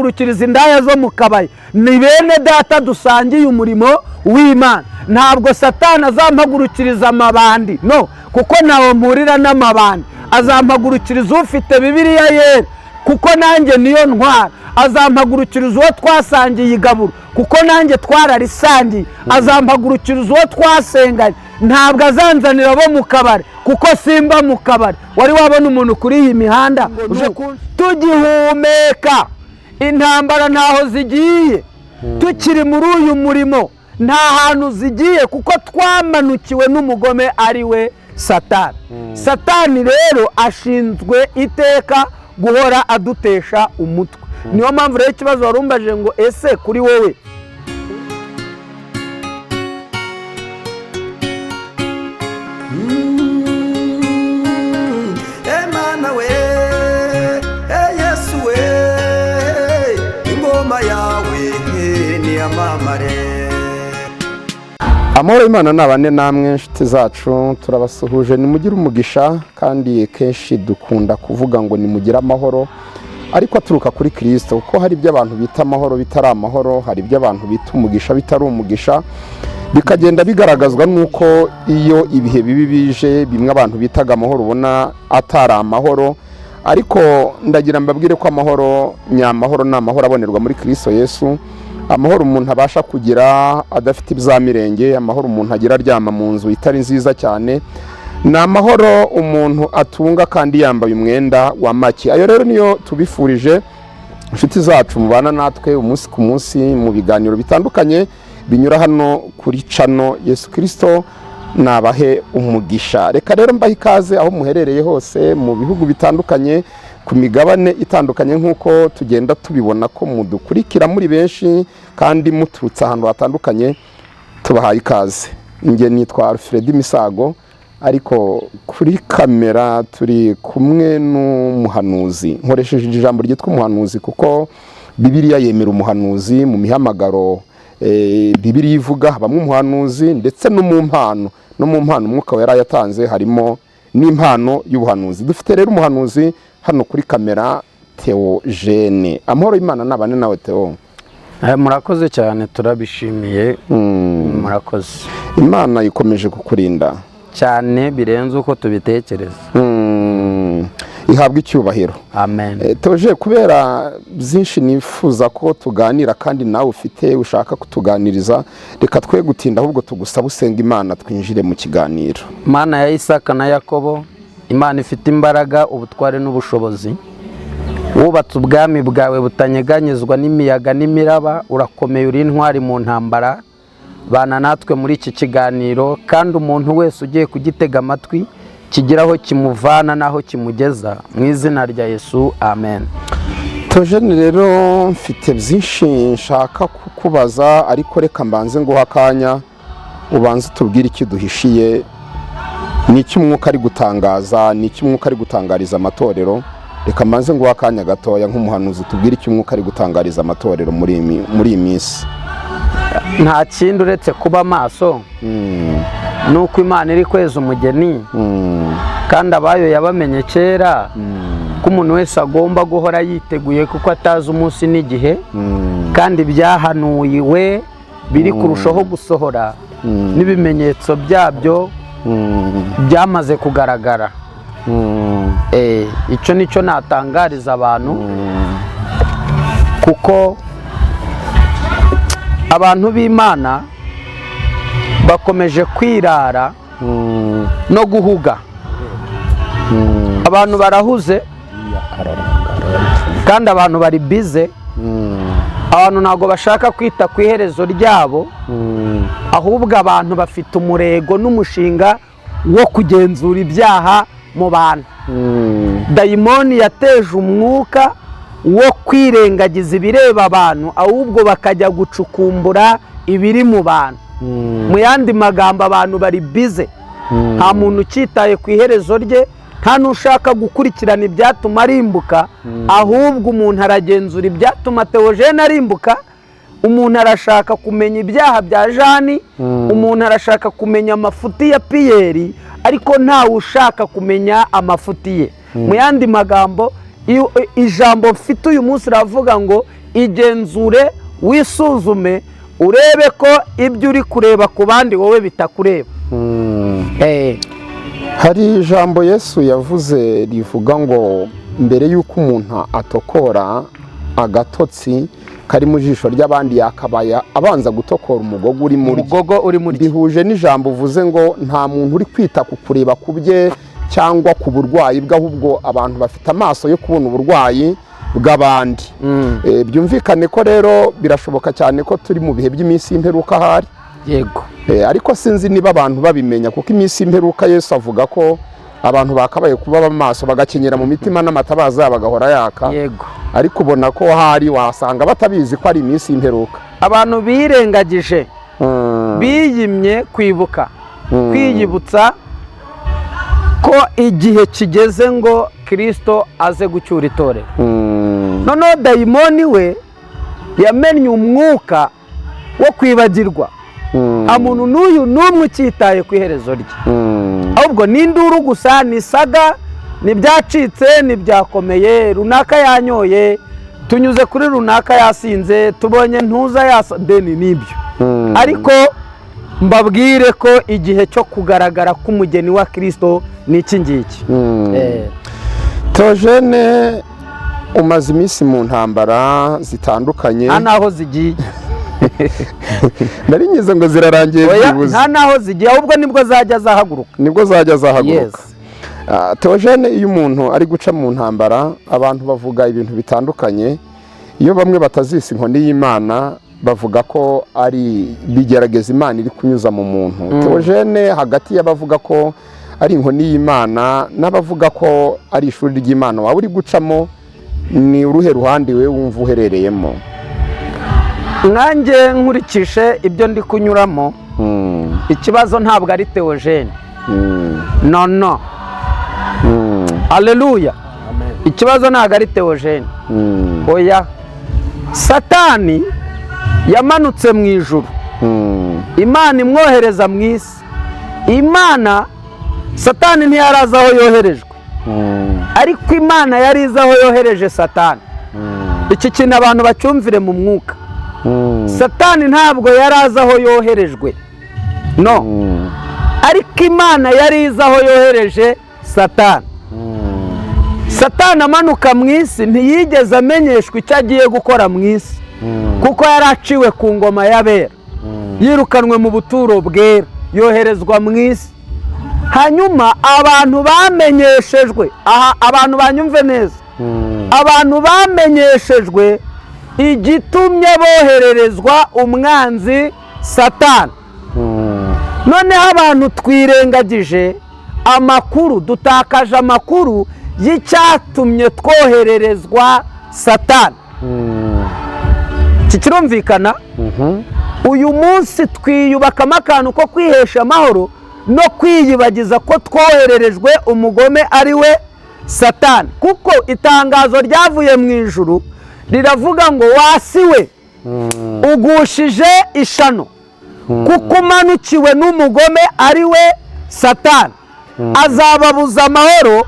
azampagurukiriza indaya zo mu kabari, ni bene data dusangiye umurimo w'Imana. Ntabwo Satani azampagurukiriza amabandi, no kuko ntawe mpurira n'amabandi. Azampagurukiriza ufite Bibiliya yera, kuko nanjye niyo ntwara. Azampagurukiriza uwo twasangiye igaburo, kuko nanjye twararisangiye. Azampagurukiriza uwo twasenganye. Ntabwo azanzanira abo mu kabari, kuko simba mu kabari. Wari wabona umuntu kuri iyi mihanda uje tugihumeka? Intambara ntaho zigiye, tukiri muri uyu murimo nta hantu zigiye, kuko twamanukiwe n'umugome ari we Satani. Satani rero ashinzwe iteka guhora adutesha umutwe. Niyo mpamvu rero ikibazo warumbaje ngo ese kuri wowe Emana we, Yesu we, ingoma yawe niyamamare. Amahoro y'Imana ni abane namwe, inshuti zacu. Turabasuhuje, nimugire umugisha. Kandi kenshi dukunda kuvuga ngo nimugire amahoro, ariko aturuka kuri Kirisito, kuko hari ibyo abantu bita amahoro bitari amahoro, hari ibyo abantu bita umugisha bitari umugisha. Bikagenda bigaragazwa n'uko iyo ibihe bibi bije, bimwe abantu bitaga amahoro ubona atari amahoro. Ariko ndagira mbabwire ko amahoro nyamahoro ni amahoro abonerwa muri Kirisito Yesu, amahoro umuntu abasha kugira adafite ibyamirenge, amahoro umuntu agira aryama mu nzu itari nziza cyane, ni amahoro umuntu atunga kandi yambaye umwenda wa make. Ayo rero niyo tubifurije, inshuti zacu mubana natwe umunsi ku munsi mu biganiro bitandukanye binyura hano kuri channel. Yesu Kirisito nabahe umugisha. Reka rero mbahe ikaze aho muherereye hose mu bihugu bitandukanye, ku migabane itandukanye, nk'uko tugenda tubibona ko mudukurikira muri benshi kandi muturutse ahantu hatandukanye. Tubahaye ikaze. Njye nitwa Alfred Misago, ariko kuri kamera turi kumwe n'umuhanuzi. Nkoresheje ijambo ryitwa umuhanuzi kuko Bibiliya yemera umuhanuzi mu mihamagaro. Bibiliya ivuga habamo umuhanuzi, ndetse no mu mpano, Umwuka Wera yatanze harimo n'impano y'ubuhanuzi. Dufite rero umuhanuzi hano kuri kamera, Theogene. Amahoro y'Imana nabane nawe, Theo. Murakoze cyane, turabishimiye, murakoze. Imana ikomeje kukurinda cyane birenze uko tubitekereza. Ihabwa icyubahiro. Amen. Theogene, kubera byinshi nifuza ko tuganira kandi nawe ufite ushaka kutuganiriza, reka twe gutinda, ahubwo tugusaba usenga Imana twinjire mu kiganiro. Imana ya Isaka na Yakobo, Imana ifite imbaraga, ubutware n'ubushobozi, wubatse ubwami bwawe butanyeganyezwa n'imiyaga n'imiraba, urakomeye, uri intwari mu ntambara. Bana natwe muri iki kiganiro, kandi umuntu wese ugiye kugitega amatwi kigira aho kimuvana n'aho kimugeza, mu izina rya Yesu, amen. Theogene, rero mfite byinshi nshaka kukubaza, ariko reka mbanze nguha akanya ubanze utubwire icyo duhishiye. Ni icyo umwuka ari gutangaza, ni icyo umwuka ari gutangariza amatorero. Reka mbanze nguha akanya gatoya nk'umuhanuzi, tubwire icyo umwuka ari gutangariza amatorero muri iyi minsi. Nta kindi uretse kuba maso, ni uko Imana iri kweza umugeni, kandi abayo yabamenye kera, ko umuntu wese agomba guhora yiteguye kuko atazi umunsi n'igihe, kandi ibyahanuwe biri kurushaho gusohora n'ibimenyetso byabyo byamaze kugaragara. Icyo nicyo natangariza abantu, kuko abantu b'Imana bakomeje kwirara no guhuga. Abantu barahuze kandi abantu bari busy. Abantu ntabwo bashaka kwita ku iherezo ryabo, ahubwo abantu bafite umurego n'umushinga wo kugenzura ibyaha mu bantu. Dayimoni yateje umwuka wo kwirengagiza ibireba abantu, ahubwo bakajya gucukumbura ibiri mu bantu. Mu yandi magambo, abantu bari busy, nta muntu ukitaye ku iherezo rye, nta n'ushaka gukurikirana ibyatuma arimbuka, ahubwo umuntu aragenzura ibyatuma Theogene arimbuka. Umuntu arashaka kumenya ibyaha bya Jani, umuntu arashaka kumenya amafuti ya Piyeri, ariko ntawe ushaka kumenya amafuti ye. Mu yandi magambo, ijambo mfite uyu munsi ravuga ngo Igenzure, wisuzume, urebe ko ibyo uri kureba ku bandi wowe bitakureba. Hari ijambo Yesu yavuze rivuga ngo mbere y'uko umuntu atokora agatotsi kari mu jisho ry'abandi, yakabaye abanza gutokora umugogo uri muri Umugogo uri muri Bihuje n'ijambo uvuze ngo nta muntu uri kwita ku kureba ku bye cyangwa ku burwayi bwe, ahubwo abantu bafite amaso yo kubona uburwayi bw'abandi. Byumvikane ko rero birashoboka cyane ko turi mu bihe by'iminsi y'imperuka ahari. Yego. Ariko sinzi niba abantu babimenya, kuko iminsi y'imperuka Yesu avuga ko abantu bakabaye kuba maso, bagakenyera mu mitima, n'amatabaza yabo agahora yaka. Ariko ubona ko hari wasanga batabizi ko ari iminsi y'imperuka. Abantu birengagije, biyimye kwibuka, kwiyibutsa ko igihe kigeze ngo Kirisito aze gucyura itorero. Noneho dayimoni we yamennye umwuka wo kwibagirwa. Nta muntu n'uyu n'umwe ukitaye ku iherezo rye, ahubwo ni induru gusa, ni saga, ni ibyacitse, ni ibyakomeye, runaka yanyoye, tunyuze kuri runaka yasinze, tubonye ntuza yasa deni, nibyo. Ariko mbabwire ko igihe cyo kugaragara k'umugeni wa Kirisito ni iki ngiki. Theogene, umaze iminsi mu ntambara zitandukanye. Nta n'aho zigiye. Nari ngize ngo zirarangiye. Oya, byibuze. Nta n'aho zigiye, ahubwo nibwo zajya zahaguruka. Nibwo zajya zahaguruka. Yes. Theogene, iyo umuntu ari guca mu ntambara, abantu bavuga ibintu bitandukanye. Iyo bamwe batazisa inkoni y'Imana, bavuga ko ari bigerageza Imana iri kunyuza mu muntu. Theogene, hagati y'abavuga ko ari inkoni y'Imana n'abavuga ko ari ishuri ry'Imana waba uri gucamo, ni uruhe ruhande we wumva uherereyemo? Nkanjye nkurikije ibyo ndi kunyuramo, ikibazo ntabwo ari Theogene. No, no. Aleluya, ikibazo ntabwo ari Theogene. Oya, Satani yamanutse mu ijuru, Imana imwohereza mu isi. Imana, Satani ntiyarazi aho yoherejwe, ariko Imana yari izi aho yohereje Satani. Iki kintu abantu bacyumvire mu mwuka. Satani ntabwo yari azi aho yoherejwe, no, ariko Imana yari izi aho yohereje Satani. Satani amanuka mu isi ntiyigeze amenyeshwa icyo agiye gukora mu isi, kuko yari aciwe ku ngoma y'abera, yirukanwe mu buturo bwera, yoherezwa mu isi. Hanyuma abantu bamenyeshejwe, aha abantu banyumve neza, abantu bamenyeshejwe igitumye bohererezwa umwanzi Satani. Noneho abantu twirengagije amakuru, dutakaje amakuru y'icyatumye twohererezwa Satani. Iki kirumvikana? Uyu munsi twiyubakamo akantu ko kwihesha amahoro no kwiyibagiza ko twohererejwe umugome ari we Satani, kuko itangazo ryavuye mu ijuru riravuga ngo: "Wasiwe, ugushije ishano, kuko umanukiwe n'umugome ari we Satani. Azababuza amahoro,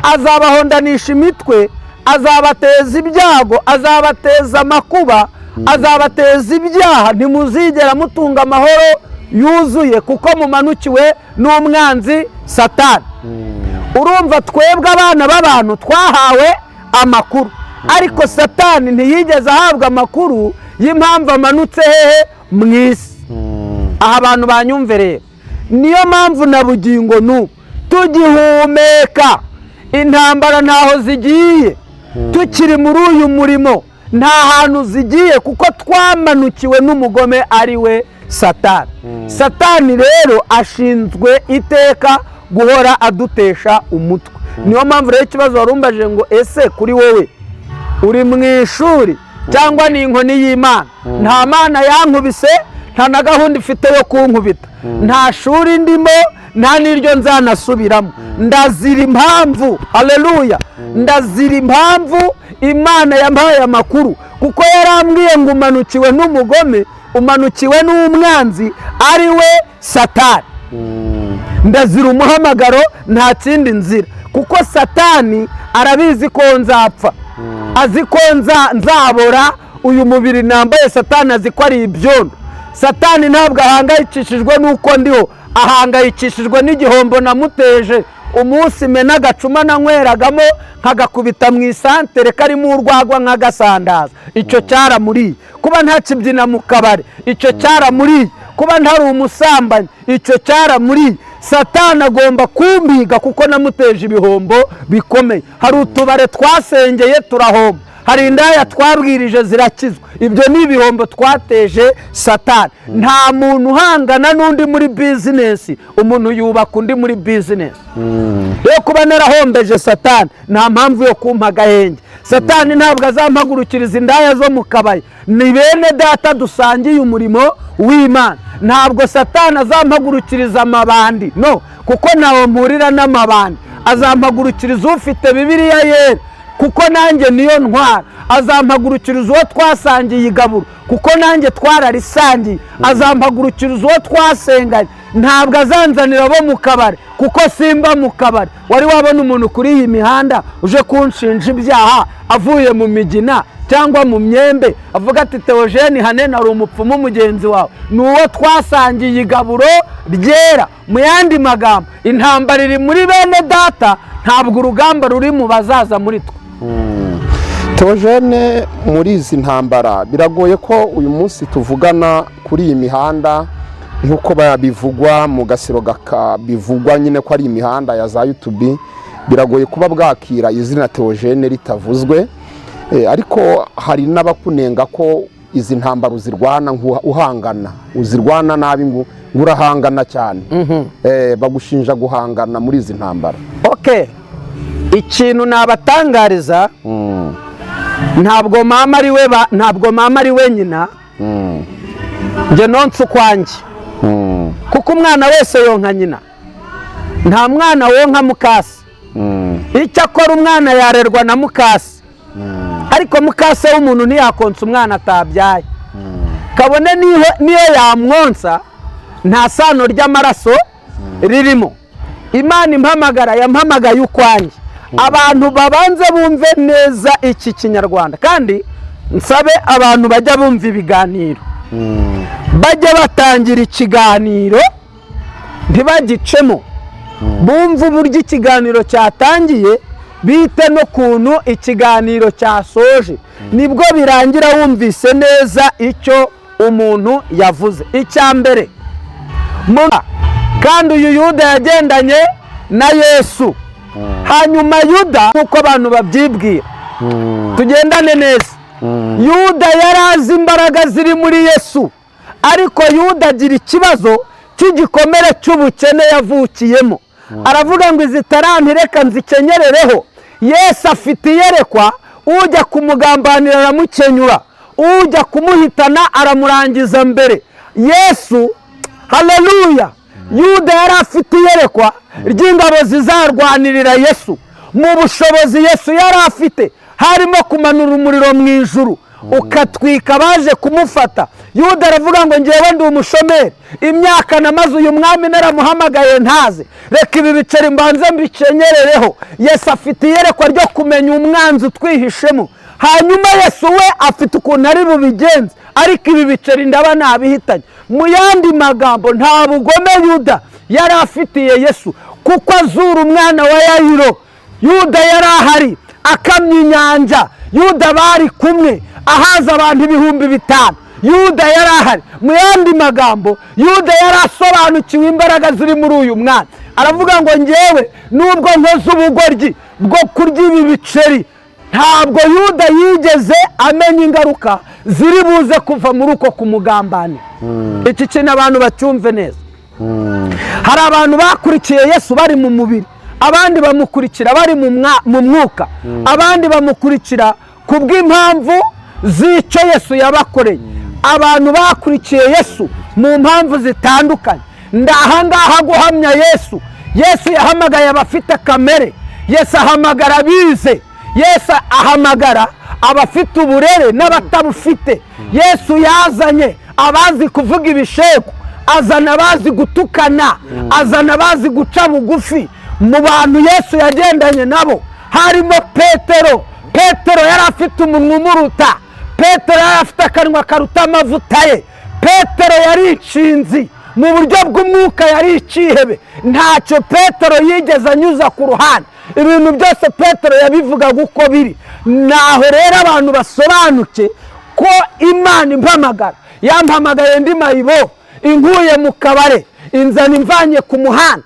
azabahondanisha imitwe, azabateza ibyago, azabateza amakuba, azabateza ibyaha. Ntimuzigera mutunga amahoro yuzuye kuko mumanukiwe n'umwanzi Satani." Urumva, twebwe abana b'abantu twahawe amakuru, ariko Satani ntiyigeze ahabwa amakuru y'impamvu amanutse hehe? Mu isi. Aha abantu banyumve rero, niyo mpamvu na bugingo n'ubu tugihumeka, intambara ntaho zigiye. Tukiri muri uyu murimo nta hantu zigiye, kuko twamanukiwe n'umugome ari we Satani. Satani rero ashinzwe iteka guhora adutesha umutwe. Niyo mpamvu rero ikibazo warumbaje ngo: "Ese kuri wowe uri mu ishuri cyangwa ni inkoni y'Imana?" Nta Mana yankubise, nta na gahunda ifite yo kunkubita, nta shuri ndimo, nta n'iryo nzanasubiramo. Ndazira impamvu, haleluya, ndazira impamvu Imana yampaye amakuru, kuko yarambwiye ngo umanukiwe n'umugome, umanukiwe n'umwanzi ari we Satani. Ndazira umuhamagaro, nta kindi nzira, kuko Satani arabizi ko nzapfa, azi ko nzabora. Uyu mubiri nambaye, Satani azi ko ari ibyondo. Satani ntabwo ahangayikishijwe n'uko ndiho, ahangayikishijwe n'igihombo namuteje. Umunsi mena agacuma nanyweragamo nkagakubita mu isantere karimo urwagwa nkagasandaza, icyo cyaramuriye. Kuba ntakibyina mu kabari, icyo cyaramuriye. Kuba ntari umusambanyi, icyo cyaramuriye. Satani agomba kumbiga kuko namuteje ibihombo bikomeye. Hari utubare twasengeye turahomba, hari indaya twabwirije zirakizwa. Ibyo ni ibihombo twateje Satani. Nta muntu uhangana n'undi muri bizinesi, umuntu yubaka undi muri bizinesi. Rero kuba narahombeje Satani, nta mpamvu yo kumpa agahenge. Satani ntabwo azampagurukiriza indaya zo mu kabari, ni bene data dusangiye umurimo w'Imana. Ntabwo Satani azampagurukiriza amabandi, no kuko ntawe mpurira n'amabandi. Azampagurukiriza ufite Bibiliya yera, kuko nanjye niyo ntwara. Azampagurukiriza uwo twasangiye igaburo, kuko nanjye twararisangiye. Azampagurukiriza uwo twasenganye. Ntabwo azanzanira abo mu kabari, kuko simba mu kabari. Wari wabona umuntu kuri iyi mihanda uje kunshinja ibyaha avuye mu migina cyangwa mu myembe, avuga ati: "Teogene Hanene ari umupfumu"? Mugenzi wawe ni uwo twasangiye igaburo ryera. Mu yandi magambo, intambara iri muri bene data, ntabwo urugamba ruri mu bazaza muri twe. Teogene, muri izi ntambara biragoye ko uyu munsi tuvugana kuri iyi mihanda nk'uko bivugwa mu gasiro, bivugwa nyine ko ari imihanda ya za YouTube, biragoye kuba bwakira izina Teogene ritavuzwe. Ariko hari n'abakunenga ko izi ntambara uzirwana uhangana, uzirwana nabi, ngo urahangana cyane. Bagushinja guhangana muri izi ntambara. Okay, ikintu nabatangariza, ntabwo mama ari we ntabwo mama ari we nyina. Njye nonse ukwanjye, kuko umwana wese yonka nyina, nta mwana wonka mukase. Icyo akora, umwana yarerwa na mukase, ariko mukase w'umuntu ntiyakonsa umwana atabyaye, kabone niyo yamwonsa, nta sano ry'amaraso ririmo. Imana impamagara yampamagaye ukwanjye. Abantu babanze bumve neza iki Kinyarwanda, kandi nsabe abantu bajya bumva ibiganiro, bajya batangira ikiganiro ntibagicemo, bumve uburyo ikiganiro cyatangiye, bite n'ukuntu ikiganiro cyasoje. Nibwo birangira wumvise neza icyo umuntu yavuze. Icya mbere, kandi uyu Yuda yagendanye na Yesu. Hanyuma Yuda, nk'uko abantu babyibwira, tugendane neza, Yuda yari azi imbaraga ziri muri Yesu, ariko Yuda agira ikibazo cy'igikomere cy'ubukene yavukiyemo. Aravuga ngo: "Izi taranti reka nzikenyerereho." Yesu afite iyerekwa, ujya kumugambanira aramukenyura, ujya kumuhitana aramurangiza mbere. Yesu, haleluya! Yuda yari afite iyerekwa ry'ingabo zizarwanirira Yesu. Mu bushobozi Yesu yari afite harimo kumanura umuriro mu ijuru ukatwika abaje kumufata. Yuda aravuga ngo: "Ngewe ndi umushomeri, imyaka namaze uyu mwami naramuhamagaye ntaze, reka ibi biceri mbanze mbikenyerereho." Yesu afite iyerekwa ryo kumenya umwanzi utwihishemo. Hanyuma Yesu we afite ukuntu ari bubigenze, ariko ibi biceri ndaba nabihitanye. Mu yandi magambo, nta bugome Yuda yari afitiye Yesu, kuko azura umwana wa Yayiro, Yuda yari ahari. Akamya inyanja, Yuda bari kumwe. Ahaza abantu 5000, Yuda yari ahari. Mu yandi magambo, Yuda yari asobanukiwe imbaraga ziri muri uyu mwana. Aravuga ngo: "Ngewe nubwo nkoze ubugoryi bwo kurya ibi biceri." Ntabwo Yuda yigeze amenya ingaruka ziri buze kuva muri uko kumugambanira. Iki kintu abantu bacyumve neza. Hari abantu bakurikiye Yesu bari mu mubiri, abandi bamukurikira bari mu mwuka, abandi bamukurikira ku bw'impamvu z'icyo Yesu yabakoreye. Abantu bakurikiye Yesu mu mpamvu zitandukanye. Ndahangaha guhamya Yesu. Yesu yahamagaye abafite kamere, Yesu ahamagara abize, Yesu ahamagara abafite uburere n'abatabufite. Yesu yazanye abazi kuvuga ibishegu, azana abazi gutukana, azana abazi guca bugufi. Mu bantu Yesu yagendanye nabo harimo Petero. Petero yari afite umunwa umuruta. Petero yari afite akanwa karuta amavuta ye. Petero yari inshinzi mu buryo bw'umwuka, yari ikihebe. Ntacyo Petero yigeze anyuza ku ruhande, ibintu byose Petero yabivugaga uko biri. Naho rero abantu basobanuke ko Imana impamagara, yampamagaye ndi mayibo, inkuye mu kabare, inzana imvanye ku muhanda,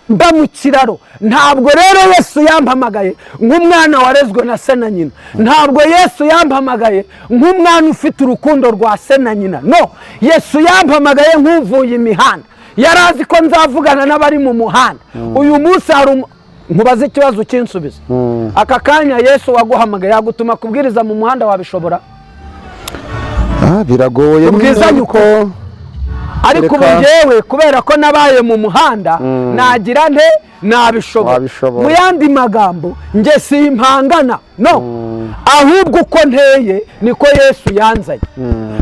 mba mu kiraro. Ntabwo rero Yesu yampamagaye nk'umwana warezwe na se na nyina. Ntabwo Yesu yampamagaye nk'umwana ufite urukundo rwa se na nyina. No, Yesu yampamagaye nk'uvuye imihanda. Yari azi ko nzavugana n'abari mu muhanda uyu munsi. Hari nkubaze ikibazo ukinsubiza aka kanya: Yesu waguhamagaye yagutuma kubwiriza mu muhanda, wabishobora? Ah, biragoye. Ubwizanye nyine ko Ariko ubu njyewe, kubera ko nabaye mu muhanda, nagira nte? Nabishobora. Wabishobora. Mu yandi magambo, njye simpangana, no, ahubwo uko nteye niko Yesu yanzanye.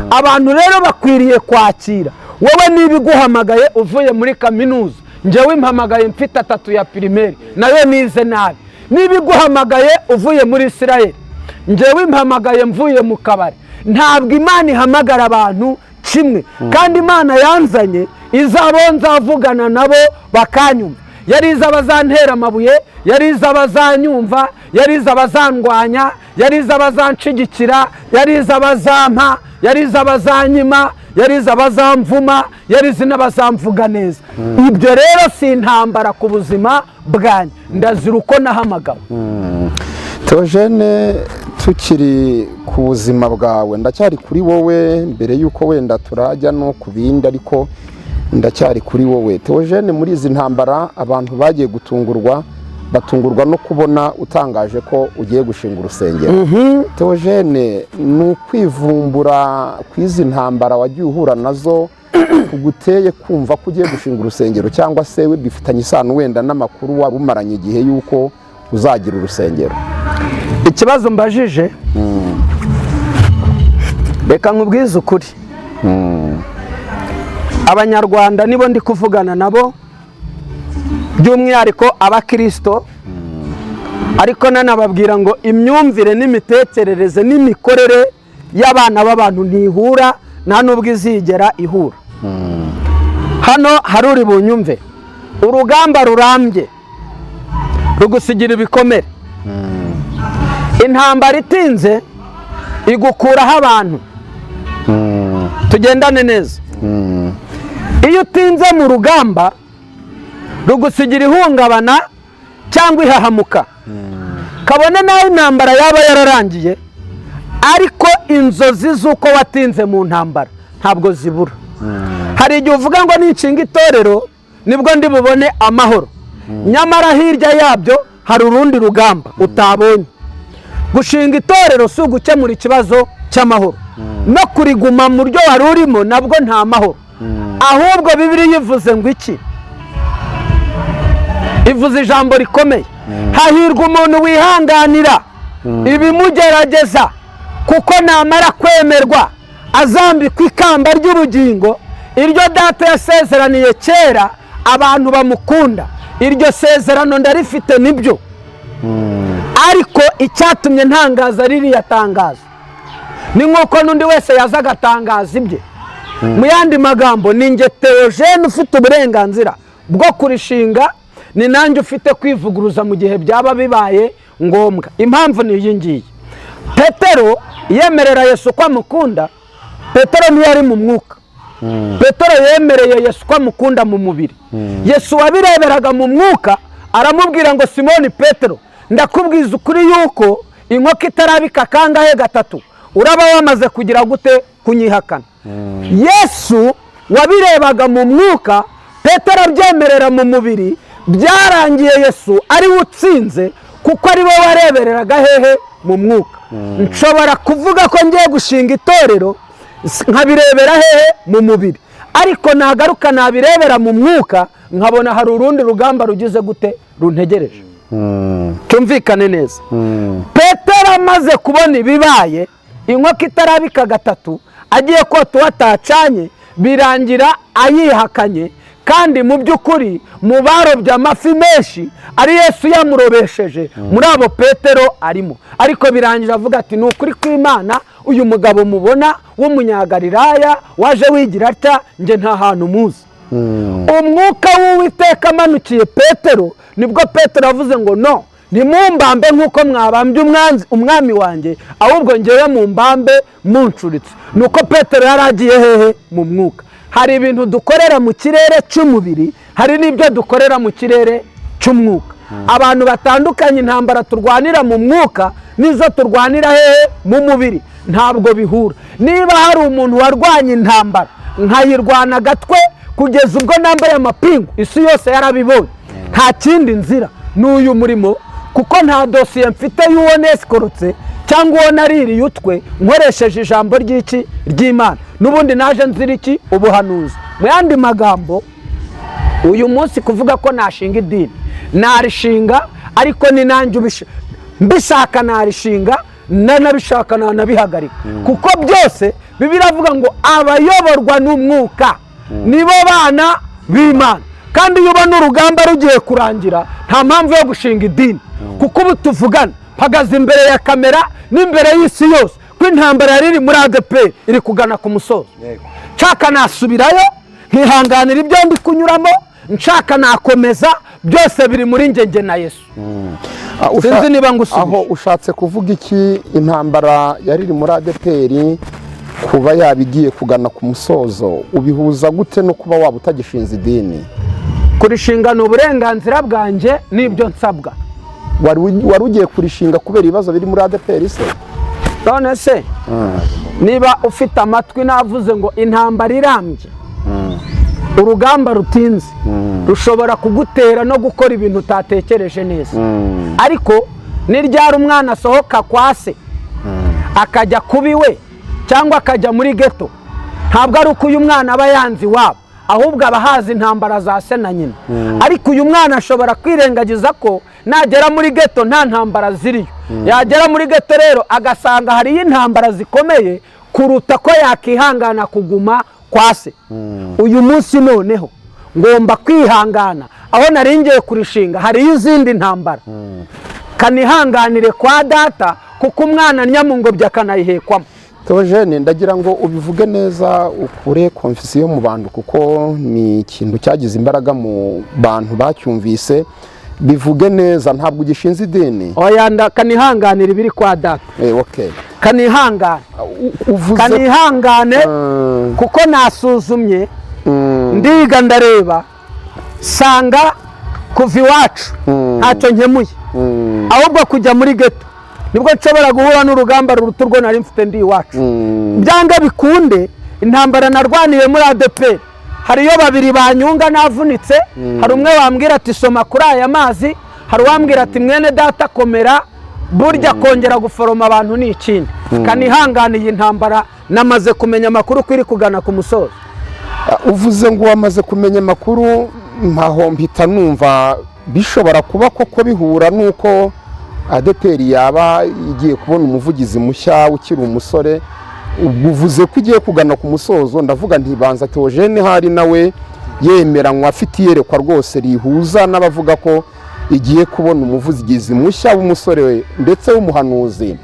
Abantu rero bakwiriye kwakira. Wowe niba iguhamagaye uvuye muri kaminuza, njyewe impamagaye mfite 3 ya primaire, nayo nize nabi. Niba iguhamagaye uvuye muri Isirayeli, njyewe impamagaye mvuye mu kabari. Ntabwo Imana ihamagara abantu kimwe. Kandi Imana yanzanye izabo nzavugana nabo bakanyumva. Yari izi abazantera amabuye, yari izi abazanyumva, yari izi abazandwanya, yari izi abazanshigikira, yari izi abazampa, yari izi abazanyima, yari izi abazamvuma, yari izi n'abazamvuga neza. Ibyo rero si intambara ku buzima bwanjye, ndazira uko nahamagawe. Theogene, tukiri ku buzima bwawe, ndacyari kuri wowe mbere y'uko wenda turajya no ku bindi, ariko ndacyari kuri wowe Theogene. Muri izi ntambara abantu bagiye gutungurwa, batungurwa no kubona utangaje ko ugiye gushinga urusengero. Theogene, ni ukwivumbura ku izi ntambara wagiye uhura nazo kuguteye kumva ko ugiye gushinga urusengero, cyangwa se we bifitanye isano wenda n'amakuru wari umaranye igihe y'uko uzagira urusengero? Ikibazo mbajije, reka nkubwize ukuri. Abanyarwanda nibo ndi kuvugana nabo, by'umwihariko abakirisito, ariko nanababwira ngo imyumvire n'imitekerereze n'imikorere y'abana b'abantu ntihura, nta n'ubwo izigera ihura. Hano hari uri bunyumve: urugamba rurambye rugusigira ibikomere, intambara itinze igukuraho abantu. Tugendane neza: iyo utinze mu rugamba rugusigira ihungabana cyangwa ihahamuka, kabone n'aho intambara yaba yararangiye, ariko inzozi z'uko watinze mu ntambara ntabwo zibura. Hari igihe uvuga ngo ninshinga itorero nibwo ndi bubone amahoro, nyamara hirya yabyo hari urundi rugamba utabonye. Gushinga itorero si ugukemura ikibazo cy'amahoro, no kuriguma mu ryo wari urimo nabwo nta mahoro. Ahubwo Bibiliya ivuze ngo iki? Ivuze ijambo rikomeye: hahirwa umuntu wihanganira ibimugerageza, kuko namara kwemerwa azambikwa ikamba ry'ubugingo, iryo Data yasezeraniye kera abantu bamukunda. Iryo sezerano ndarifite, nibyo, ariko icyatumye ntangaza ririya tangazo ni nk'uko n'undi wese yaza agatangaza ibye. Mu yandi magambo, ni nge Theogene ufite uburenganzira bwo kurishinga, ni nanjye ufite kwivuguruza mu gihe byaba bibaye ngombwa. Impamvu ni iyi ngiyi: Petero yemerera Yesu ko amukunda, Petero ntiyari mu mwuka. Petero yemereye Yesu ko amukunda mu mubiri. Yesu wabireberaga mu mwuka aramubwira ngo: "Simoni Petero, ndakubwiza ukuri yuko inkoko itarabika kangahe? Gatatu, uraba wamaze kugira gute? Kunyihakana." Yesu wabirebaga mu mwuka, Petero abyemerera mu mubiri, byarangiye Yesu ariwe utsinze, kuko ari we warebereraga hehe? Mu mwuka. Nshobora kuvuga ko ngiye gushinga itorero nkabirebera hehe? Mu mubiri. Ariko nagaruka nabirebera mu mwuka, nkabona hari urundi rugamba rugize gute? Runtegereje. Cyumvikane neza: Petero amaze kubona ibibaye, inkoko itarabika gatatu agiye kota uwo atacanye, birangira ayihakanye. Kandi mu by'ukuri mu barobye amafi menshi ari Yesu yamurobesheje, muri abo Petero arimo. Ariko birangira avuga ati: "Ni ukuri kw'Imana, uyu mugabo mubona w'Umunyagalilaya waje wigira atya, njye nta hantu muzi." Umwuka w'Uwiteka amanukiye Petero, nibwo Petero avuze ngo: "No, ntimumbambe nk'uko mwabambye umwami wanjye, ahubwo ngewe mumbambe muncuritse." Ni uko Petero yari agiye hehe? Mu mwuka. Hari ibintu dukorera mu kirere cy'umubiri, hari n'ibyo dukorera mu kirere cy'umwuka. Abantu batandukanye, intambara turwanira mu mwuka n'izo turwanira hehe? Mu mubiri, ntabwo bihura. Niba hari umuntu warwanya intambara nkayirwana agatwe kugeza ubwo nambaye amapingu, isi yose yarabibonye, nta kindi nzira ni uyu murimo, kuko nta dosiye mfite y'uwo nesikorotse cyangwa uwo naririye utwe nkoresheje ijambo ry'iki? Ry'Imana. N'ubundi naje nzira iki? Ubuhanuzi. Mu yandi magambo, uyu munsi kuvuga ko nashinga idini, narishinga, ariko ni nanjye mbishaka narishinga, nanabishaka nanabihagarika, kuko byose Bibiliya iravuga ngo abayoborwa n'umwuka nibo bana b'Imana. Kandi iyo ubona urugamba rugiye kurangira, nta mpamvu yo gushinga idini, kuko ubu tuvugana mpagaze imbere ya kamera n'imbere y'isi yose ko intambara yari iri muri ADEPR iri kugana ku musozo. Nshaka nasubirayo nkihanganira ibyo ndi kunyuramo, nshaka nakomeza, byose biri muri njye, njye na Yesu. Sinzi niba ngusubije. Aho ushatse kuvuga iki? Intambara yari iri muri ADEPR kuba yaba igiye kugana ku musozo, ubihuza gute no kuba waba utagishinze idini? Kurishinga ni uburenganzira bwanjye n'ibyo nsabwa. Wari ugiye kurishinga kubera ibibazo biri muri ADEPR se? None se niba ufite amatwi, navuze ngo intambara irambye, urugamba rutinze rushobora kugutera no gukora ibintu utatekereje neza. Ariko ni ryari umwana asohoka kwa se akajya kuba iwe cyangwa akajya muri geto? Ntabwo ari uko uyu mwana aba yanze iwabo, ahubwo aba ahazi intambara za se na nyina. Ariko uyu mwana ashobora kwirengagiza ko nagera muri geto nta ntambara ziriyo. Yagera muri geto rero agasanga hariyo intambara zikomeye kuruta ko yakihangana kuguma kwa se. Uyu munsi noneho ngomba kwihangana, aho nari ngiye kurishinga hariyo izindi ntambara, kanihanganire kwa data, kuko umwana nyamungobyi akanayihekwamo. Theogene, ndagira ngo ubivuge neza, ukure confusion mu bantu, kuko ni ikintu cyagize imbaraga mu bantu bacyumvise. Bivuge neza, ntabwo ugishinze idini? Oya, kanihanganire ibiri kwa data. Okay. Kanihangane. Uvuze Kanihangane, kuko nasuzumye, ndiga, ndareba, sanga kuva iwacu ntacyo nkemuye, ahubwo kujya muri geto nibwo nshobora guhura n'urugamba ruruta urwo nari mfite ndi iwacu. Byanga bikunde, intambara narwaniye muri ADEPR, hariyo babiri banyunga navunitse. Hari umwe wambwira ati: "Soma kuri aya mazi." Hari uwambwira ati: "Mwene data, komera." Burya kongera guforoma abantu ni ikindi. Kanihanganiye intambara, namaze kumenya amakuru ko iri kugana ku musozo. Uvuze ngo wamaze kumenya amakuru, mpaho mpita numva bishobora kuba koko bihura n'uko ADEPR yaba igiye kubona umuvugizi mushya ukiri umusore. Ubwo uvuze ko igiye kugana ku musozo, ndavuga ntibanza Theogene hari nawe yemeranywa, afite iyerekwa rwose rihuza n'abavuga ko igiye kubona umuvugizi mushya w'umusore ndetse w'umuhanuzi.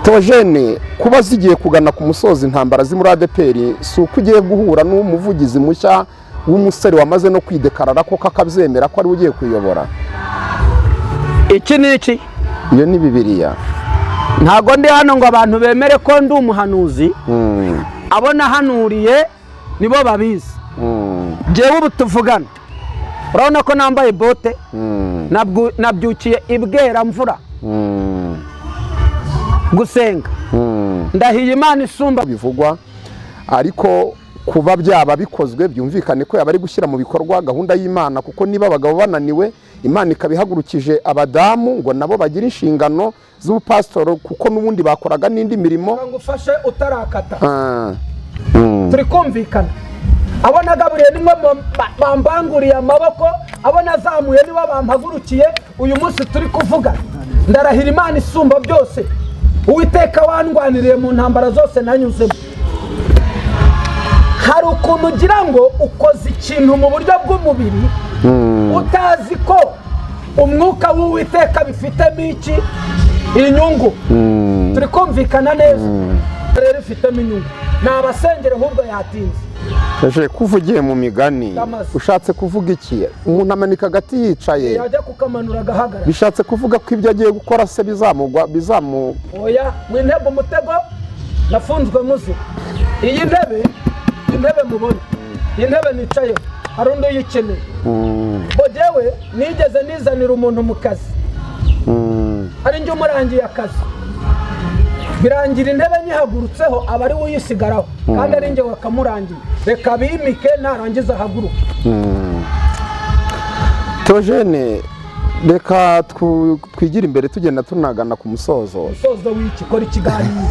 Theogene, kuba zigiye kugana ku musozo intambara ziri muri ADEPR, si uko ugiye guhura n'umuvugizi mushya w'umusore wamaze no kwidekarara ko akabyemera ko ariwe ugiye kuyobora? Iki ni iki? Iyo ni Bibiliya. Ntabwo ndi hano ngo abantu bemere ko ndi umuhanuzi. Abo nahanuriye nibo babizi. Njyewe ubu tuvugana, urabona ko nambaye bote. Nabyukiye ibweramvura gusenga. Ndahiye Imana isumba Bivugwa, ariko kuba byaba bikozwe byumvikane ko yaba ari gushyira mu bikorwa gahunda y'Imana, kuko niba abagabo bananiwe, Imana ikaba ihagurukije abadamu ngo nabo bagire inshingano z'ubupasitoro, kuko n'ubundi bakoraga n'indi mirimo. Ngo ufashe utarakata. Turi kumvikana? Abo nagaburiye nimwe bambanguriye amaboko, abo nazamuye nibo bampagurukiye. Uyu munsi turi kuvuga, ndarahira Imana isumba byose, Uwiteka wandwaniriye mu ntambara zose nanyuzemo. Hari ukuntu ugira ngo ukoze ikintu mu buryo bw'umubiri, utazi ko umwuka w'Uwiteka bifitemo iki? Inyungu. Turi kumvikana neza? Rero ifitemo inyungu, ni abasengero, ahubwo yatinze. Eje kuva ugiye mu migani. Ndamaze. Ushatse kuvuga iki? Umuntu amanika agati yicaye. Yajya kukamanura agahagarara. Bishatse kuvuga ko ibyo agiye gukora se bizamugwa, bizamu Oya, wintebe umutego nafunzwe muzima. Iyi ntebe, intebe mubona, iyi ntebe nicayeho, hari undi uyikeneye. Bo jyewe nigeze nizanira umuntu mu kazi, ari njye umurangiye akazi, birangira intebe nyihagurutseho, aba ari we uyisigaraho, kandi ari njye wakamurangiye. Reka bimike, narangiza ahaguruke. Tojene, reka twigire imbere, tugenda tunagana ku musozo. Umusozo w'iki? Kora ikiganiro,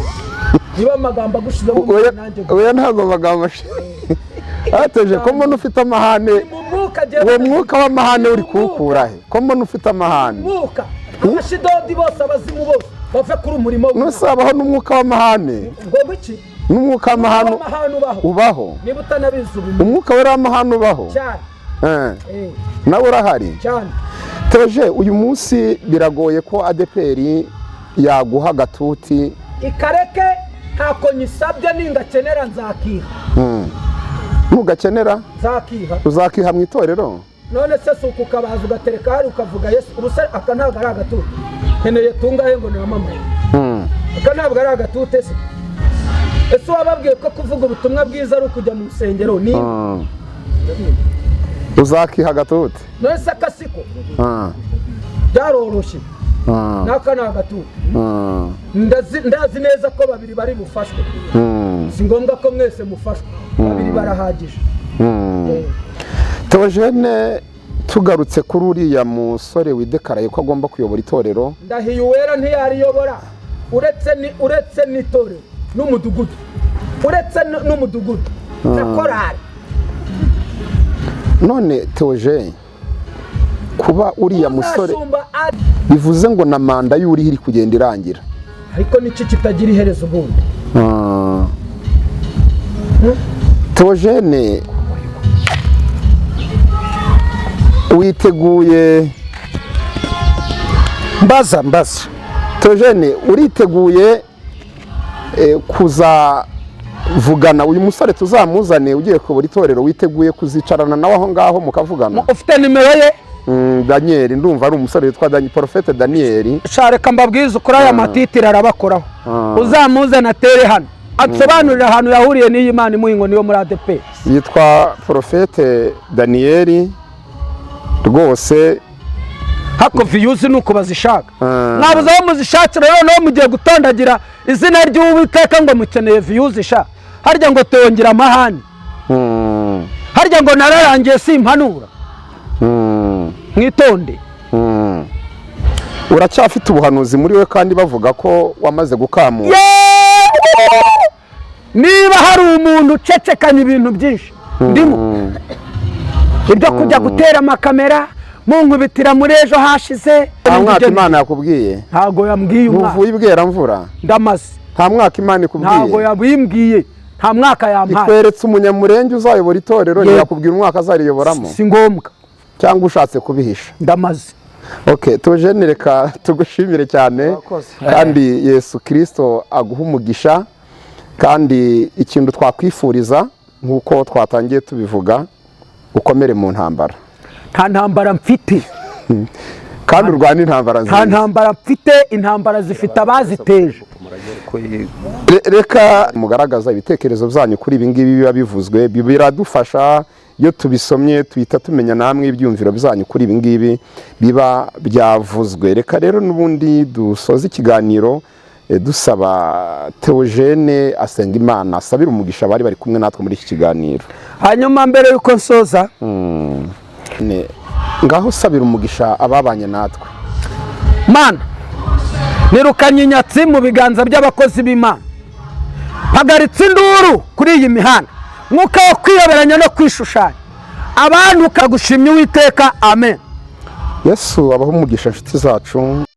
niba amagambo agushizemo Oya, nanjye oya, ntabwo amagambo ateje. Ko mbona ufite amahane? Mu mwuka jyewe. Uwo mwuka w'amahane uri kuwukura he, ko mbona ufite amahane? Mwuka abashidodi bose, abazimu bose bave kuri umurimo w'Imana. Nusabaho n'umwuka w'amahane? Ngo iki? N'umwuka w'amahane. W'amahane ubaho. Ubaho. Niba utanabizi ubu. Umwuka wera w'amahane ubaho? Cyane. Eh, nawe urahari? Cyane. Teje, uyu munsi biragoye ko ADEPR yaguha agatuti. Ikareke, ntako nyisabye, ningakenera nzakiha. Nugakenera? Nzakiha. Uzakiha mu itorero? None se si uku ukabaza ugatereka hari ukavuga Yesu? Ubu se aka ntabwo ari agatuti? Nkeneye tungahe ngo namamaye? Aka ntabwo ari agatute se? Ese wababwiye ko kuvuga ubutumwa bwiza ari ukujya mu rusengero ni Uzakiha agatuti? None se akasiko byaroroshye? N'aka ni agatuti. Ndazi neza ko babiri bari bufashwe. Si ngombwa ko mwese mufashwe, babiri barahagije. Teogene, tugarutse kuri uriya musore widekaraye ko agomba kuyobora itorero. Ndahiye Uwera, ntiyariyobora. Uretse ni uretse n'itorero n'umudugudu, uretse n'umudugudu na korali. None Teogene, kuba uriya musore Uzashumba bivuze ngo na manda y'uriho iri kugenda irangira. Ariko niki kitagira iherezo ubundi? Teogene, witeguye? Mbaza, mbaza. Teogene, uriteguye kuzavugana uyu musore tuzamuzane ugiye kuyobora itorero? Witeguye kuzicarana nawe aho ngaho mukavugana? Ufite nimero ye? Daniel, ndumva ari umusore witwa Daniel, Porofete Daniel. Sha, reka mbabwize ukuri, aya matitire arabakoraho. Uzamuzana atere hano, ansobanurire ahantu yahuriye n'iyi Mana imuha inkoni yo muri ADEPR. Yitwa Porofete Daniel rwose. Hako views ni uko bazishaka. Ah. Mwabuze aho muzishakira, noneho mugiye gutondagira izina ry'Uwiteka ngo mukeneye views. Sha, harya ngo tongera amahane? Harya ngo nararangiye simpanura? Mwitonde. Uracyafite ubuhanuzi muri we, kandi bavuga ko wamaze gukamura? Yeee! Niba hari umuntu ucecekanya ibintu byinshi, ndimo. Ibyo kujya gutera amakamera munkubitira muri ejo hashize. Nta mwaka Imana yakubwiye? Ntabwo yambwiye umwaka. Ntuvuye ibweramvura? Ndamaze. Nta mwaka Imana Ntabwo ikubwiye? yabimbwiye, nta mwaka yampaye. Ikweretse umunyamurenge uzayobora itorero? Yego. Ntiyakubwira umwaka azariyoboramo? Si ngombwa. Cyangwa ushatse kubihisha? Ndamaze. Ok, Tujene, reka tugushimire cyane. Murakoze. Kandi Yesu Kirisito aguha umugisha. Kandi ikintu twakwifuriza, nk'uko twatangiye tubivuga, ukomere mu ntambara. Nta ntambara mfite. Kandi urwane intambara Nta nziza. ntambara mfite, intambara zifite abaziteje. Reka mugaragaza ibitekerezo byanyu kuri ibi ngibi biba bivuzwe, biradufasha iyo tubisomye, tuhita tumenya namwe ibyumviro byanyu kuri ibi ngibi biba byavuzwe. Reka rero n'ubundi dusoze ikiganiro, dusaba Theogene asenga Imana, asabira umugisha abari bari kumwe natwe muri iki kiganiro. Hanyuma mbere y'uko nsoza, Ngaho usabira umugisha ababanye natwe. Mana, nirukanye inyatsi mu biganza by'abakozi b'Imana, mpagaritse induru kuri iyi mihanda, mwuka wo kwiyoberanya no kwishushanya abantu ukagushimya Uwiteka, amen. Yesu abaho umugisha, inshuti zacu.